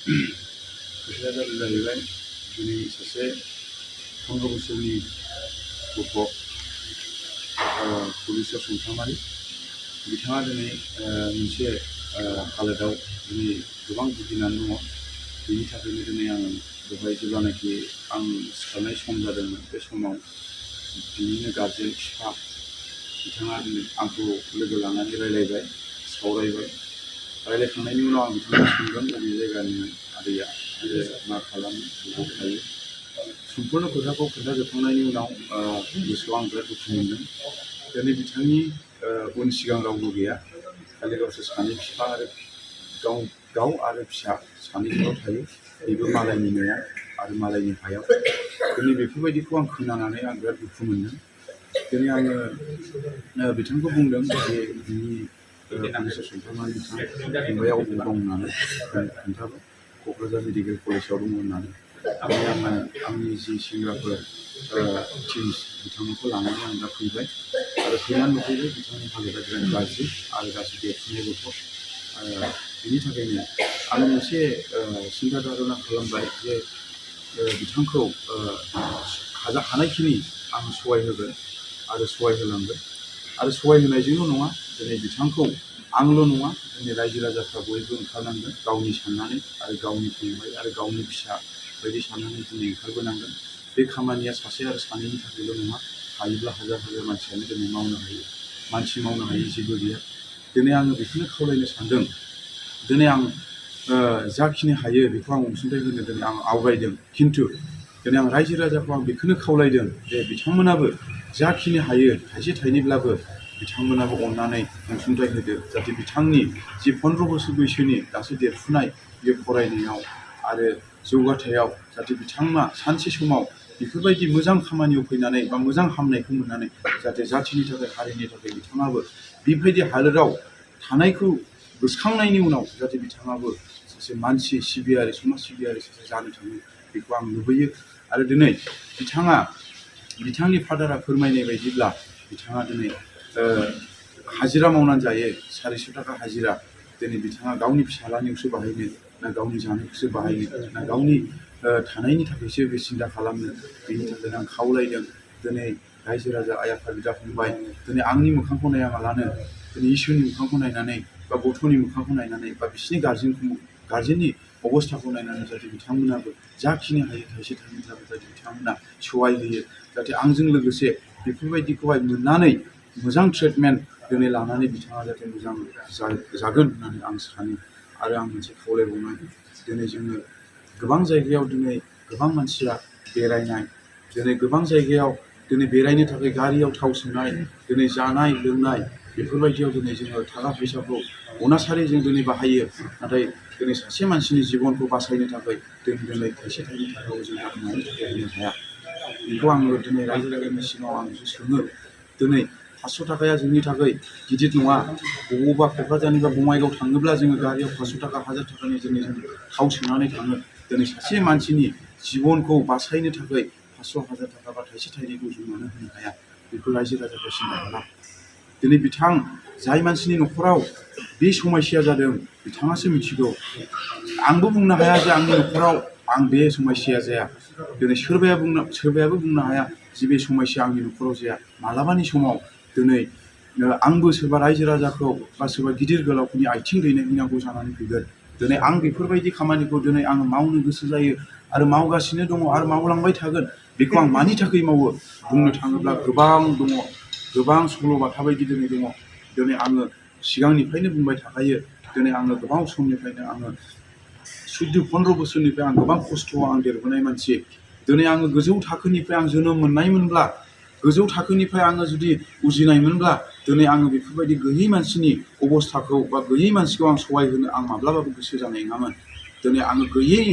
खोथाया जादों जाहैबाय दिनै सासे 15 बोसोरनि गथ' पुलिसाव सुंथामारि बिथाङा दिनै मोनसे हालोदाव दिनै गोबां भुगिनानै दङ। बेनि थाखायनो दिनै आं बेवहाय जेब्लानाखि आं सिखारनाय सम जादोंमोन बे समाव बिनिनो गारजेन बिफा बिथाङा दिनै आंखौ लोगो लानानै रायलायबाय, सावरायबाय। रायलायखांनायनि उनाव आं बिथांखौ सोंदों बबे जायगानि आदैया आरो मा खालामो बबाव थायो। सम्पुर्ण खोथाखौ खोन्थाजोबखांनायनि उनाव गोसोआव आं बिराद दुखु मोनदों। दिनै बिथांनि उन सिगां रावबो गैया, खालि गावसोर सानै बिफा आरो गाव आरो फिसा सानैजोंल' थायो। बेबो मालायनि न'आव आरो मालायनि हायाव। दिनै बेफोरबायदिखौ आं खोनानानै आं बिराद दुखु मोनदों। दिनै आङो बिथांखौ बुंदों जे बिनि पुलिसाव सुंथामारि फंबाया अबाव दं होननानै खोन्थाबाय। क'क्राझार मेडिकेल कलेजाव दङ होननानै। दिनै आङो आंनि जि सेंग्राफोर टिम्स बिथांमोनखौ लानानै आं दा फैबाय आरो फैनानै नुफैबाय बिथांनि हालोदा बिराद गाज्रि आरो गासै देरफुनाय गथ'। बिनि थाखायनो आं मोनसे सिन्था धारना खालामबाय जे बिथांखौ हानायखिनि आं सहाय होगोन आरो सहाय होलांगोन आरो सहाय होनायजोंल' नङा, दिनै बिथांखौ आंल' नङा दिनै रायजो राजाफ्रा बयबो ओंखारनांगोन गावनि साननानै आरो गावनि फंबाय आरो गावनि फिसा बायदि साननानै दिनै ओंखारबोनांगोन। बे खामानिया सासे आरो सानैनि थाखायल' नङा, हायोब्ला हाजार हाजार मानसियानो दिनै मावनो हायो। मानसि मावनो हायै जेबो गैया। दिनै आङो बेखौनो खावलायनो सानदों, दिनै आं जाखिनि हायो बेखौ आं अनसुंथाइ होनो दिनै आं आवगायदों। खिन्थु दिनै आं रायजो राजाखौ आं बेखौनो खावलायदों जे बिथांमोनाबो जाखिनि हायो थाइसे थाइनैब्लाबो बिथांमोनाबो अननानै अनसुंथाइ होदो, जाहाथे बिथांनि जि 15 बोसोर बैसोनि दासो देरफुनाय बे फरायनायाव आरो जौगाथायाव जाहाथे बिथांमोना सानसे समाव बेफोरबायदि मोजां खामानियाव फैनानै बा मोजां हामनायखौ मोननानै जाहाथे जाथिनि थाखाय हारिनि थाखाय बिथाङाबो बेबायदि हालोदाव थानायखौ गोसोखांनायनि उनाव जाहाथे बिथाङाबो सासे मानसि सिबियारि समाज सिबियारि सासे जानो थाङो बेखौ आं लुबैयो। आरो दिनै बिथांनि फादारा फोरमायनाय बायदिब्ला बिथाङा दिनै हाजिरा मावनानै जायो, 400 थाखा हाजिरा। दिनै बिथाङा गावनि फिसाज्लानियावसो बाहायनो ना गावनि जानायखौसो बाहायनो ना गावनि थानायनि थाखायसो बे सिन्था खालामनो। बेनि थाखायनो आं खावलायदों दिनै रायजो राजा आइ आफा बिदा फंबाय दिनै आंनि मोखांखौ नायाबालानो दिनै इसोरनि मोखांखौ नायनानै बा गथ'नि मोखांखौ नायनानै बा बिसिनि गारजेननि अबस्थाखौ नायनानै जाहाथे बिथांमोनाबो जाखिनि हायो थाइसे थाइनैब्लाबो जाहाथे बिथांमोना सहाय होयो, जाहाथे आंजों लोगोसे बेफोरबायदिखौहाय मोननानै मोजां ट्रिटमेन्ट दिनै लानानै बिथाङा जाहाथे मोजां जागोन होननानै आं सानो। आरो आं मोनसे खावलायबावनाय, दिनै जोङो गोबां जायगायाव दिनै गोबां मानसिया बेरायनाय, दिनै गोबां जायगायाव दिनै बेरायनो थाखाय गारियाव थाव सोनाय, दिनै जानाय लोंनाय बेफोरबायदियाव दिनै जोङो थाखा फैसाखौ अनासारि जों दिनै बाहायो। नाथाय दिनै सासे मानसिनि जिबनखौ बासायनो थाखाय दिनै थाइसे थाइनै थाखाखौ जों मानि थाखाय होनो हाया। बेखौ आङो दिनै रायजो राजानि सिगाङाव आं सोङो। दिनै 500 थाखाया जोंनि थाखाय गिदिर नङा। बबावबा क'क्राझारनि बा बङाइगाव थाङोब्ला जोङो गारियाव 500 थाखा 1000 थाखानि दिनै जों थाव सोनानै थाङो। दिनै सासे मानसिनि जिबनखौ बासायनो थाखाय 500 1000 थाखा बा थाइसे थाइनैखौ जों मानो होनो हाया। बेखौ रायजो राजाखौ सिन्था खालाम। दिनै बिथां जाय मानसिनि न'खराव बे समस्या जादों बिथाङासो मिथिगौ। आंबो बुंनो हाया जे आंनि न'खराव आं बे समस्याया जाया। दिनै सोरबायाबो बुंनो हाया जे बे समस्या आंनि न'खराव जाया। मालाबानि समाव दिनै आंबो सोरबा रायजो राजाखौ बा सोरबा गिदिर गोलावफोरनि आथिं दैनांगौ जानानै फैगोन। दिनै आं बेफोरबायदि खामानिखौ दिनै आङो मावनो गोसो जायो आरो मावगासिनो दङ आरो मावलांबाय थागोन। बेखौ आं मानि थाखाय मावो बुंनो थाङोब्ला गोबां दङ, गोबां सल'बाथा बायदि दिनै दङ। दिनै आङो सिगांनिफ्रायनो बुंबाय थाखायो, दिनै आङो गोबां समनिफ्रायनो आङो 15 बोसोरनिफ्राय आं गोबां खस्थ'आव आं देरबोनाय मानसि। दिनै आङो गोजौ थाखोनिफ्राय आं जोनोम मोननायमोनब्ला, गोजौ थाखोनिफ्राय आङो जुदि उजिनायमोनब्ला दिनै आङो बेफोरबायदि गैयै मानसिनि अबस्थाखौ बा गैयै मानसिखौ आं सहाय होनो आं माब्लाबाबो गोसो जानाय नङामोन। दिनै आङो गैयै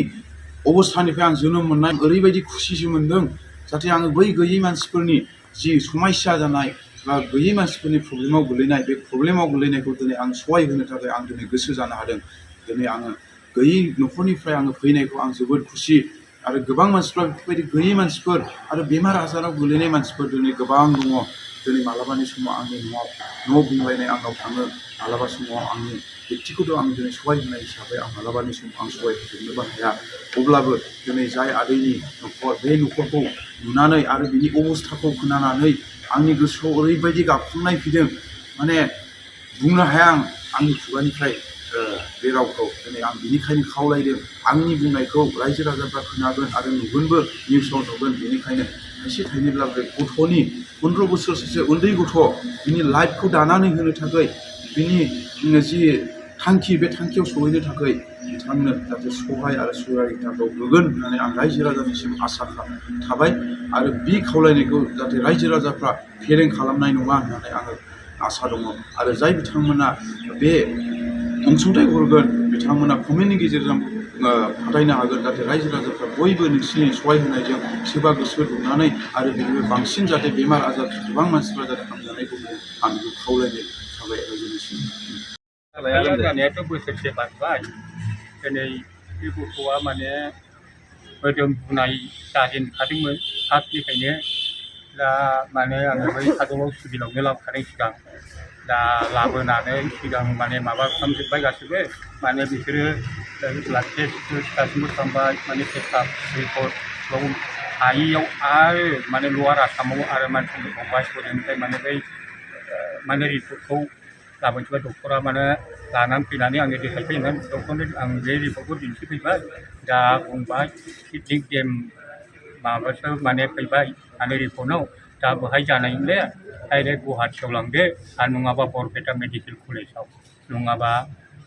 अबस्थानिफ्राय आं जोनोम मोननाय ओरैबायदि खुसिसो मोनदों जाहाथे आङो बै गैयै मानसिफोरनि जि समस्या जानाय बा गैयै मानसिफोरनि प्रब्लेमाव गोलैनाय, बे प्रब्लेमाव गोलैनायखौ दिनै आं सहाय होनो थाखाय आं दिनै गोसो जानो हादों। दिनै आङो गैयै न'खरनिफ्राय आङो फैनायखौ आं जोबोद खुसि। आरो गोबां मानसिफ्रा बेफोरबायदि गैयै मानसिफोर आरो बेमार आजाराव गोलैनाय मानसिफोर दिनै गोबां दङ। दिनै मालाबानि समाव आंनि न' बुंलायनाय आंनाव थाङो मालाबा समाव आंनि बेक्तिगत आं दिनै सहाय होनाय हिसाबै आं मालाबानि समाव आं सहाय होजोबनोबो हाया अब्लाबो दिनै जाय आदैनि न'खर बे न'खरखौ नुनानै आरो बिनि अबस्थाखौ खोनानानै आंनि गोसोआव ओरैबायदि गाबखांनाय फैदों माने बुंनो हाया आं आंनि खुगानिफ्राय बे रावखौ दिनै आं बिनिखायनो खावलायदों आंनि बुंनायखौ रायजो राजाफ्रा खोनागोन आरो नुगोनबो निउसाव नुगोन बेनिखायनो थाइसे थाइनैब्लाबो गथ'नि 15 बोसोर सासे उन्दै गथ' बिनि लाइफखौ दानानै होनो थाखाय बिनि जि थांखि बे थांखियाव सहैनो थाखाय बिथांनो जाहाथे सहाय आरो सहायताखौ होगोन होननानै आं रायजो राजानिसिम आसा थाबाय आरो बे खावलायनायखौ जाहाथे रायजो राजाफ्रा फेलें खालामनाय नङा होननानै आङो आसा दङ आरो जाय बिथांमोना बे अनसुंथाइ हरगोन बिथांमोना कमेन्टनि गेजेरजों फाथायनो हागोन जाहाथे रायजो राजाफ्रा बयबो नोंसिनि सहाय होनायजों सोरबा गोसो दुंनानै आरो बेनिफ्राय बांसिन जाहाथे बेमार आजार गोबां मानसिफ्रा जाहाथे हामजानायखौ आं बेखौ खावलायनाय थाबाय रायजोनिसिम जानायाथ' बोसोरसे बारबाय दिनै बे गथ'आ माने मोदोम बुनाय जाजेनखादोंमोन फार्स्टनिफ्रायनो दा माने आङो बै काजलगाव सिभिलावनो लाबोखादों सिगां दा लाबोनानै सिगां माने माबा खालामजोब्बाय गासैबो माने बिसोरो ब्लाड टेस्ट दासिमबो खालामबाय माने पेसाब रिपर्ट बाव हायियाव आरो माने लवार आसामाव आरो मानसि दंबाय हजोंनिफ्राय माने बै माने रिपर्टखौ लाबोनोसैबा डक्टरा माने लानानै फैनानै आङो देखायफैनानै डक्टरनो आं बे रिपर्टखौ दिन्थिफैबाय दा बुंबाय किडनि गेम माबासो माने फैबाय माने रिपर्टआव दा बेहाय जानायले डाइरेक्ट गुवाहाटियाव लांदो आरो नङाबा बरपेटा मेडिकेल कलेजाव नङाबा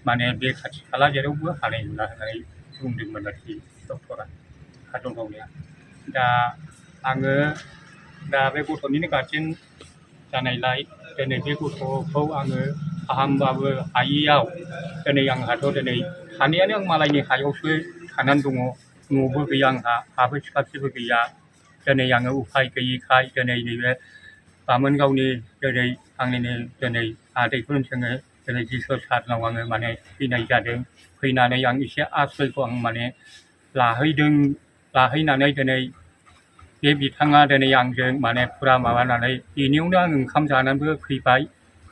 माने बे खाथि खाला जेरावबो हानाय नङा होननानै बुंदोंमोन आरोखि डक्टरा काजलगावनिया दा आङो दा बे गथ'निनो गार्जेन जानायलाय दिनै बे गथ'खौ आङो फाहामबाबो हायियाव दिनै आंहाथ' दिनै थानायानो आं मालायनि हायावसो थानानै दङ न'बो गैया आंहा हाबो सिखाबसेबो गैया दिनै आङो उफाय गैयिखाय दिनै नैबे बामोनगावनि दिनै आंनिनो दिनै आदैखौनो जोङो दिनै जिसर सारनाव आङो माने फैनाय जादों फैनानै आं एसे आश्रयखौ आं माने लाहैनानै दिनै बे बिथाङा दिनै आंजों माने फुरा माबानानै बेनियावनो आं ओंखाम जानानैबो फैबाय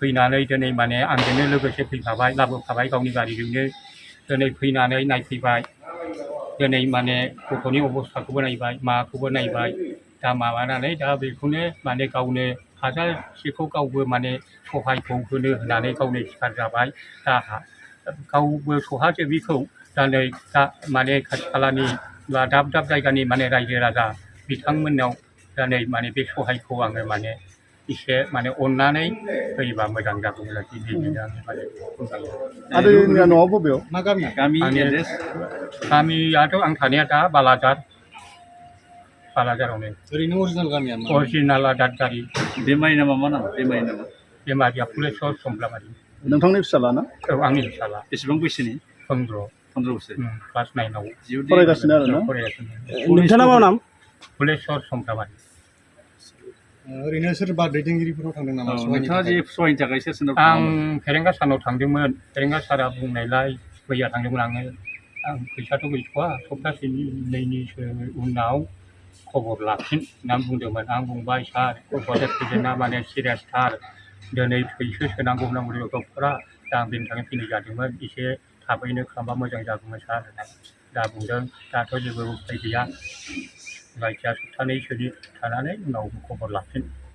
फैनानै दिनै माने आंजोंनो लोगोसे फैफाबाय लाबोफाबाय गावनि गारिजोंनो दिनै फैनानै नायफैबाय दिनै माने गथ'नि अबस्थाखौबो नायबाय माखौबो नायबाय दा माबानानै दा बेखौनो माने गावनो हाजारसेखौ गावबो माने सहायखौ होनो होननानै गावनो सिखार जाबाय दा गावबो सहाजोबिखौ दा नै दा माने खाथि खालानि बा दाब दाब जायगानि माने रायजो राजा बिथांमोननाव दा नै माने बे सहायखौ आङो माने एसे माने अननानै होयोबा मोजां जागौमोन आरोखि बेनो आं माने आदैनिया न'आ बबेयाव मा गामि गामियाथ' आं थानाया दा बालाजारावनो ओरैनो अरिजिनेल गामिया मा अरिजिनाला दादगारि बेमारि नामा मा नाम बेमारि नामा बेमारिया फुलेस्वर समब्लामारि नोंथांनि फिसाला ना औ आंनि फिसाला बेसेबां बैसोनि 15 बोसोर क्लास 9आव फरायगासिनो आरो ना फरायगासिनो नोंथाङा मा नाम फुलेस्वर समब्लामारि ओरैनो सोरबा दैदेनगिरिफोराव थांदों नामा नोंथाङा जे सहायनि थाखाय सोर सोरनाव आं फेरेंगा सारनाव थांदोंमोन फेरेंगा सारा बुंनायलाय मैया थांदोंमोन आं फैसाथ' गैथ'वा सप्तासेनिसो उनाव खबर लाफिन होननानै बुंदोंमोन आं बुंबाय सार गथ'आ पेसेन्टआ माने सिरियासथार दिनै थैसो सोनांगौ होननांगौ डक्टरा दा आं बेनि थाखाय फैनाय जादोंमोन एसे थाबैनो खालामबा मोजां जागौमोन सार होननानै दा बुंदों दाथ' जेबो उपाय गैया जायखिया सप्तानैसोनि थानानै उनाव खबर लाफिन